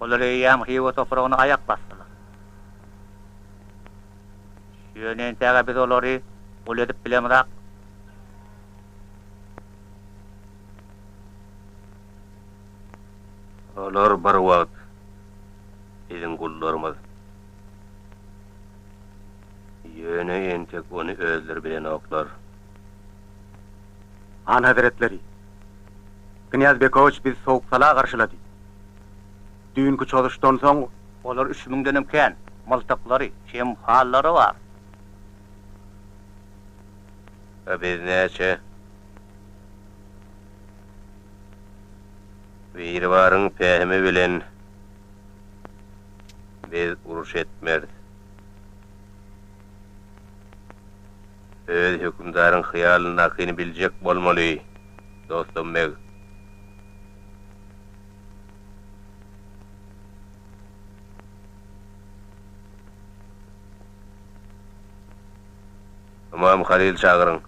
olar eýýäm Hywa topragyna aýak basdylar. Ýöne entäge biz olary gul edip bilemzak. Olar bir wagt biziň gullarymyz. Ýöne entek ony özleri bilenoklar. Han hezretleri, Knýaz Bekowiç bizi sowuk-sala garşylady. Düýnki çozuşdan soň. Olar üç müňdenem kän, myltyklary, şemhallary bar. A biz näçe? Biribaryň pähimi bilen biz uruş etmeris. Öz hökümdaryň hyýalyndakyny biljek bolmaly, dostum beg. Ymam Halyl çagyryň.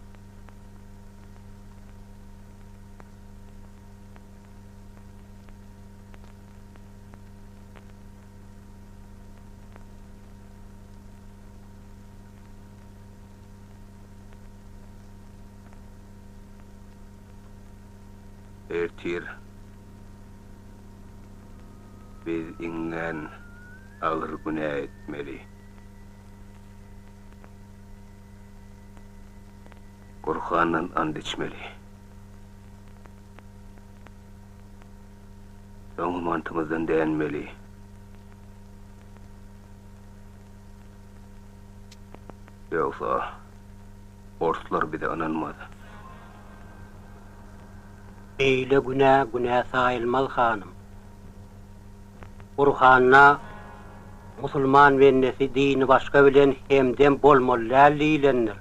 Ertir biz iňňän agyr günä etmeli. Gurhandan ant içmeli. Soňam antymyzdan dänmeli. Ýogsa, orslar bize ynanmaz. Beýle günä günä saýylmaz, hanym. Gurhanda musulman bendesi dini başga bilen hemdem bolmaly däl diýlendir.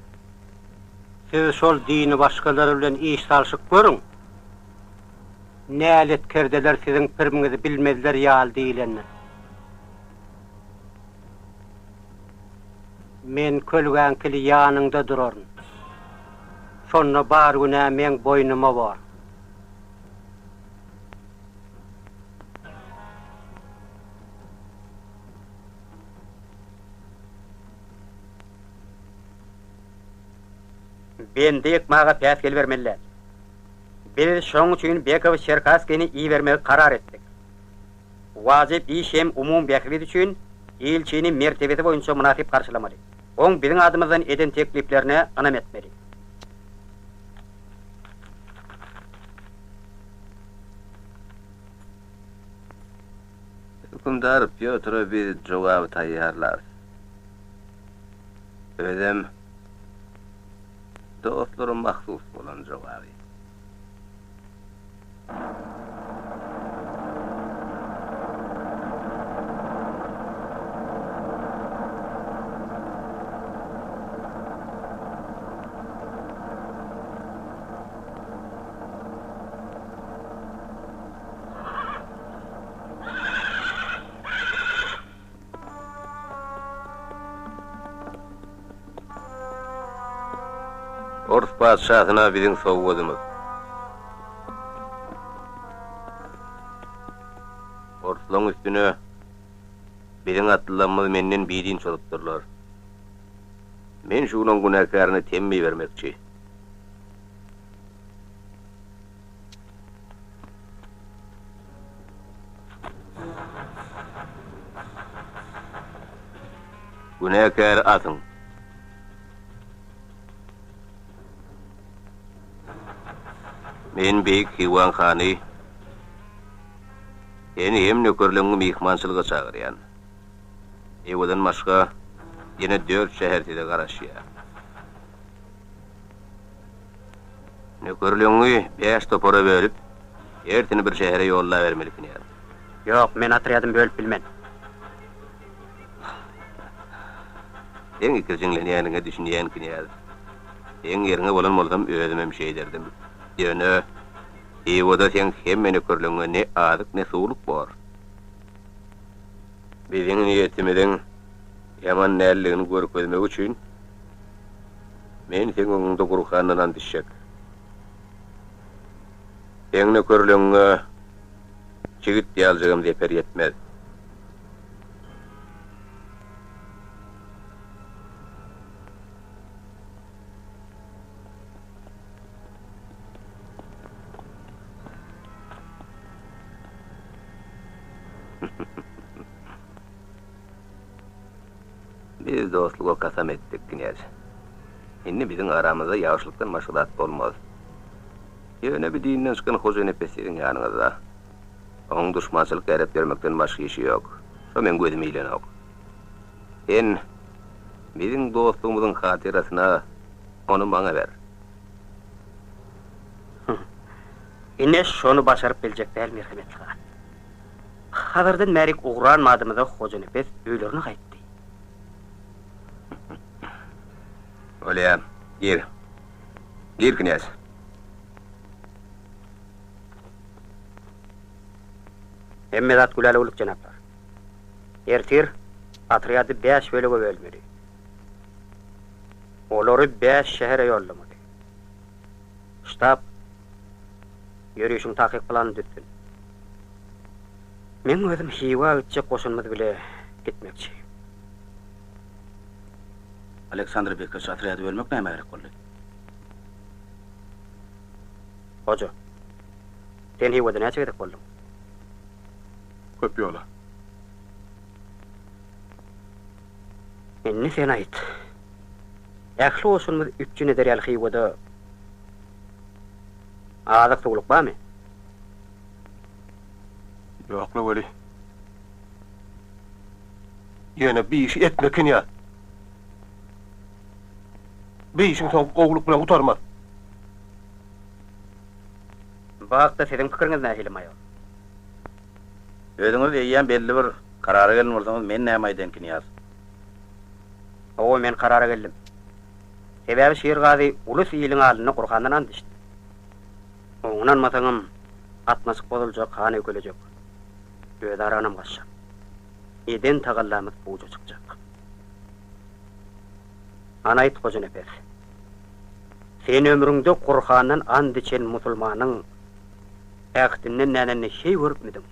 Siz şol dini başgalar bilen iş salşyp görüň. Näletkerdeler siziň pirmiňizi bilmezler ýaly diýlendir. Men kölgäňkili ýanyňda duraryn. Şonda bar günä meň boýnuma bor. Bendi ýykmaga päsgel bermeli däl. Biz şoň üçin Bekow Çerkasskini ibermegi karar etdik. Wajyp iş hem umumy bähbit üçin ilçini mertebesi boýunça mynasyp garşylamaly. Oň biziň adymyzdan eden tekliplerine ynam etmeli. Hökümdar Pýotra biz jogaby taýýarlarys. Özem dostlara mahsus bolan jogaby. Ors patyşasyna biziň sowgadymyz. Orslaň üstüne biziň atlylarymyz menden bidin çozupdyrlar. Men şulaň günäkärine temmi bermekçi. Günäkäri asyň. Men beýik Hywaň hany seni hem nökerleňňi myhmançylyga çagyrýan. Hywadan başga ýene dört şäher size garaşýar. Nökerleňňi bäş topara bölüp, hersini bir şähere ýollabermeli knýaz. Ýok, men otrýadymy bölüp bilmen. Seň ikirjiňlenýäniňe düşünýän, knýaz. Seň ýeriňe bolan bolsam, özümem şeýderdim. Ýöne, Hiwada seň hemme nökerleňňe ne azyk, ne suwluk bor. Biziň niýetimiziň ýaman däldigini görkezmek üçin, men seň öňüňde Gurhandan ant içjek. Seň nökerleňňe çigit ýaljagam zeper ýetmez. Biz dostluga kasam etdik, knýaz. Indi biziň aramyzda ýagşylykdan başga zat bolmaz. Ýöne bi dinden çykan Hojanepes siziň ýanyňyzda. Oň duşmançylyk ýaýrap ýörmekden başga işi ýok. Şo meň gözüme ilenok. Sen biziň dostlugymyzyň hatyrasyna ony maňa ber. Ine, şony başaryp biljek däl, merhemetli han. Hazardan bärik ugran badymyza Hojanepes öýlerine gaýtdy. Bolýa, gir. Gir, knýaz. Hemme zat gülälewlik, jenaplar. Ertir otrýady bäş bölege bölmeli. Olary bäş şähere ýollamaly. Ştab ýörişiň takyk planyny düzsün. Meň özüm Hywa gitjek goşunymyz bile gitmekçi. Aleksandr Bekowiç otrýady bölmek nämä gerek boldy? Hoja, sen Hywada näçe gezek bolduň? Köp ýola. Indi sen aýt. Ähli goşunymyzy üpjün eder ýaly Hywada azyk-suwluk barmy? Ýok-la weli. Ýöne bi işi etme, knýaz. Bi işiň soňy gowulyk bilen gutarmaz. Bu hakda siziň pikiriňiz nähili, maýor? Özüňiz eýýäm belli bir karara gelen bolsaňyz, men näme aýdaýyn, knýaz? Hawa, men karara geldim. Sebäbi Şirgazy ulus iliň alnynda Gurhandan ant içdi. Oňa ynanmasaňam, gatnaşyk bozuljak, han öýkelejek. Özara ynam gaçjak. Eden tagallamyz puja çykjak. Hany aýt, Hojanepes. Sen ömrüňde Gurhandan ant içen musulmanyň ähtinden dänenini heý görüpmidiň?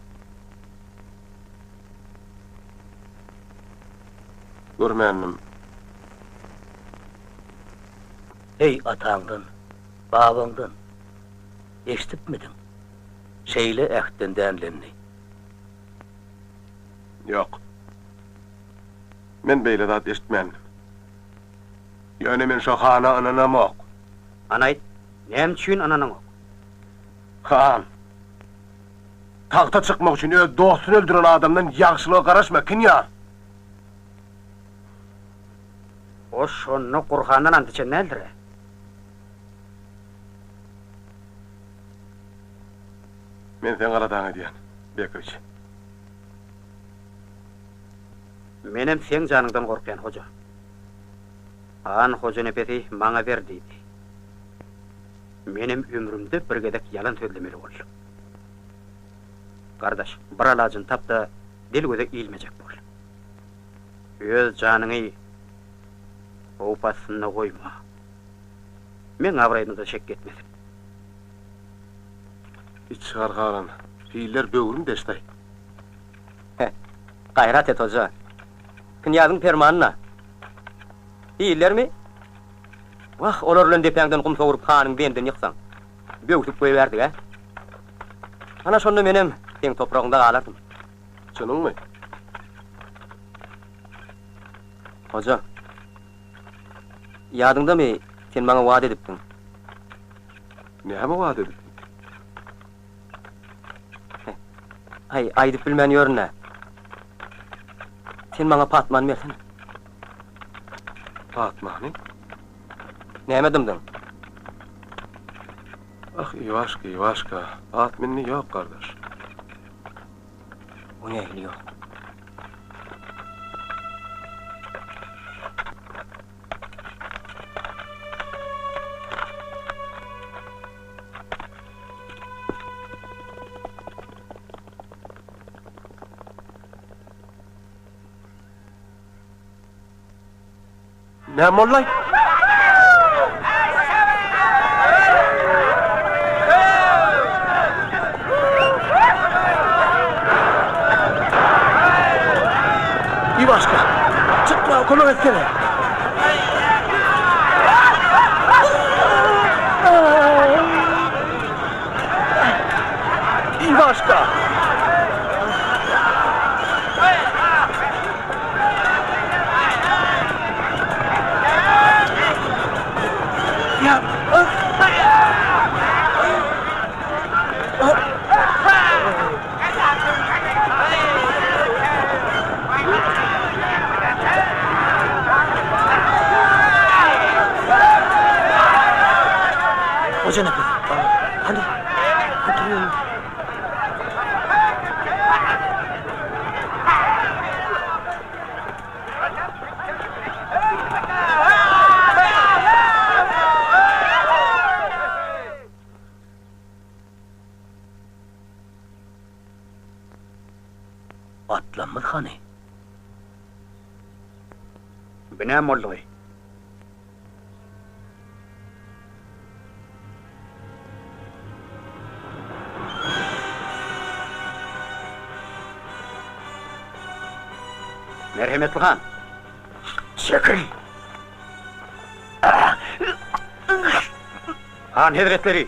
Görmändim. Heý, ataňdan, babaňdan eşidipmidiň şeýle ähtden dänilenini? Ýok. Men beýle zat eşitmändim. Ýöne men şo hana ynanamok. Hany aýt, näme üçin ynanaňok? Han, tagta çykmak üçin öz dostuny öldüren adamdan ýagşylyga garaşma, knýaz! O şonda Gurhandan ant içen däldir-ä? Men seň aladaňy edýän, Bekowiç. Menem seň janyňdan gorkýan, hoja. Han Hojanepesi maňa ber diýdi. Menem ömrümde bir gezek ýalan sözlemeli boldum. Gardaş, bir alajyny tap-da, dil-göze ilmejek bol. Öz janyňy howp astynda goýma. Meň abraýyma-da şek ýetmesin. Içi gargalan piller böwrüm deşdi-aý. Heh, gaýrat et, hoja. Knýazyň permanyna. Pillermi? Wah, olar bilen depäňden gum sowrup hanyň bendini ýyksaň. Böwsüp goýbärdik-ä. Ana şonda menem seň topragyňda galardym. Çynyňmy? Hoja, ýadyňdamy, sen maňa wada edipdiň? Näme wada edipdim? Aý, aýdyp bilmän ýörün-ä. Sen maňa Patmany bersene. Patmany? Näme dymdyň? Ah, Iwaşka, Iwaşka, Patmindi ýok, gardaş. O nähili ýok? Näme boldy-aý? Iwaşka, çyk maňa kömek etsene! Iwaşka! Hojanepes, hany, otur. Atlanmaz hany? Bu näme boldugy? Merhemetli han! Çekil! Han hezretleri!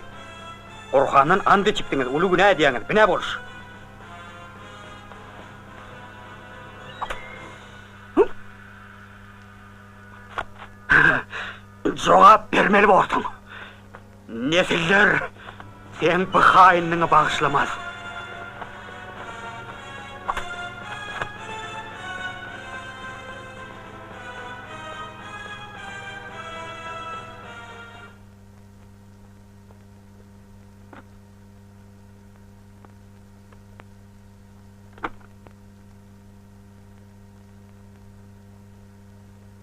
Gurhandan ant içipdiňiz, uly günä edýäňiz, bi nä boluş? Jogap bermeli borsuň. Nesiller seň bu haýynlygyňy bagyşlamaz.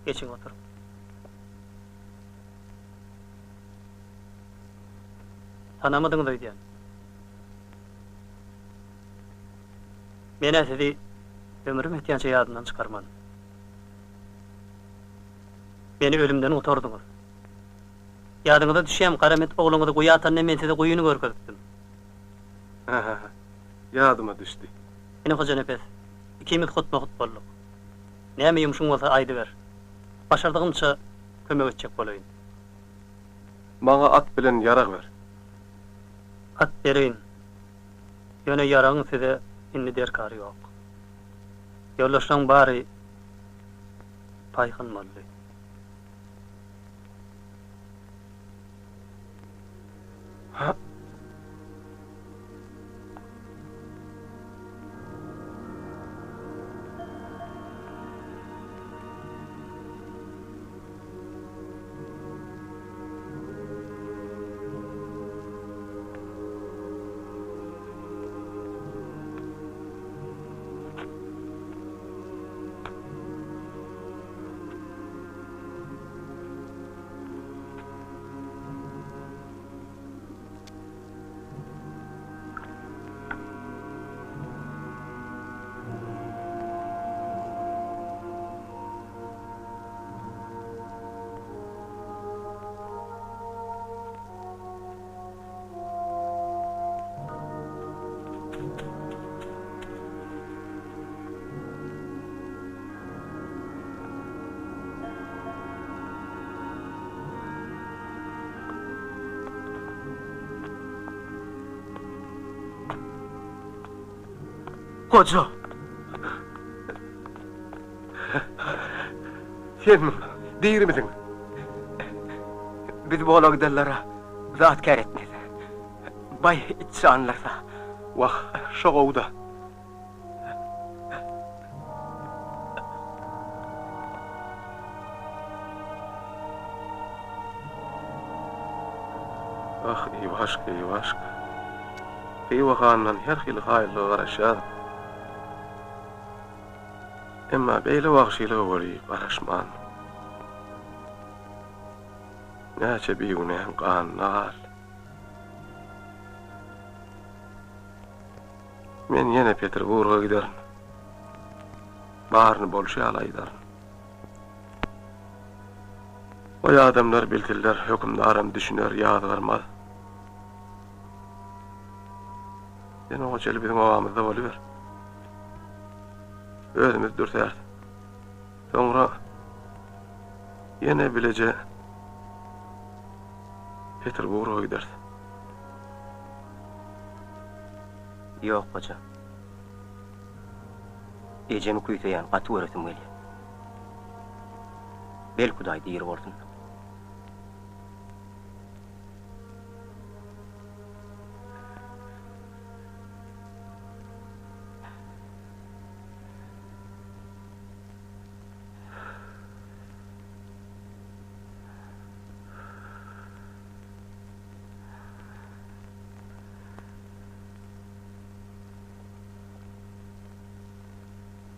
Geçiň oturyň. Tanamadyňyz öýdýän. Men-ä sizi ömrüm ýetýänçä ýadymdan çykarman. Meni ölümden gutardyňyz. Ýadyňyza düşýämi, Garamet ogluňyzy guýa atanda men size guýyny görkezipdim. Hä-hä-hä. Ýadyma düşdi. Ine, Hojanepes, ikimiz hutma-hut bolduk. Näme ýumşuň bolsa aýdyber. Başardygymça kömek etjek bolaýyn. Maňa at bilen ýarag ber. At bereýin. Ýöne ýaragyň size indi derkary ýok. Ýoldaşlaň bary paýhyn boldy. Goja. Senmiň? Dirimidiň? Biz wologdalylara zat kär etmez. Baý içjanlar-da. Wah, şo gowy-da. Ah, Iwaşka, Iwaşka. Hywa hanyndan her hili haýyrlyga garaşýardyk. Emma beýle wagşylyga weli garaşmandym. Näçe bigünäň ganyna galdy. Men ýene Peterburga giderin. Baryny bolşy ýaly aýdaryn. Goý adamlar bilsinler, hökümdaram düşüner, ýazgarmaz. Sen oňa çenli biziň obamyzda boluber. Özümiz dürsäris. Soňra ýene bileje Peterburga gideris. Ýok, goja. Ejemi küýseýän, gaty göresim gelýär. Belki Hudaý diri bolsun.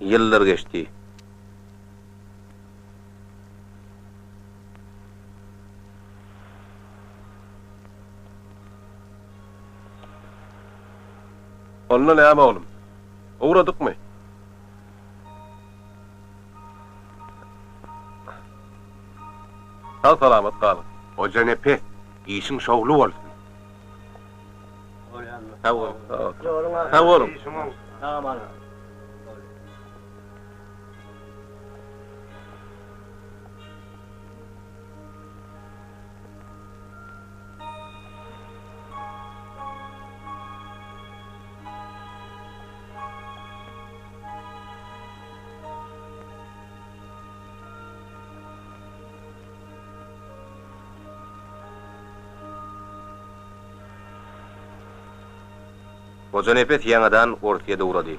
Ýyllar geçdi. Onda näme oglum? Ugradykmy? Sag-salamat galyň. Hojanepes, işiň şowly bolsun. Sag boluň. Sag boluň. Hojanepes ýaňadan Orsýede ugrady.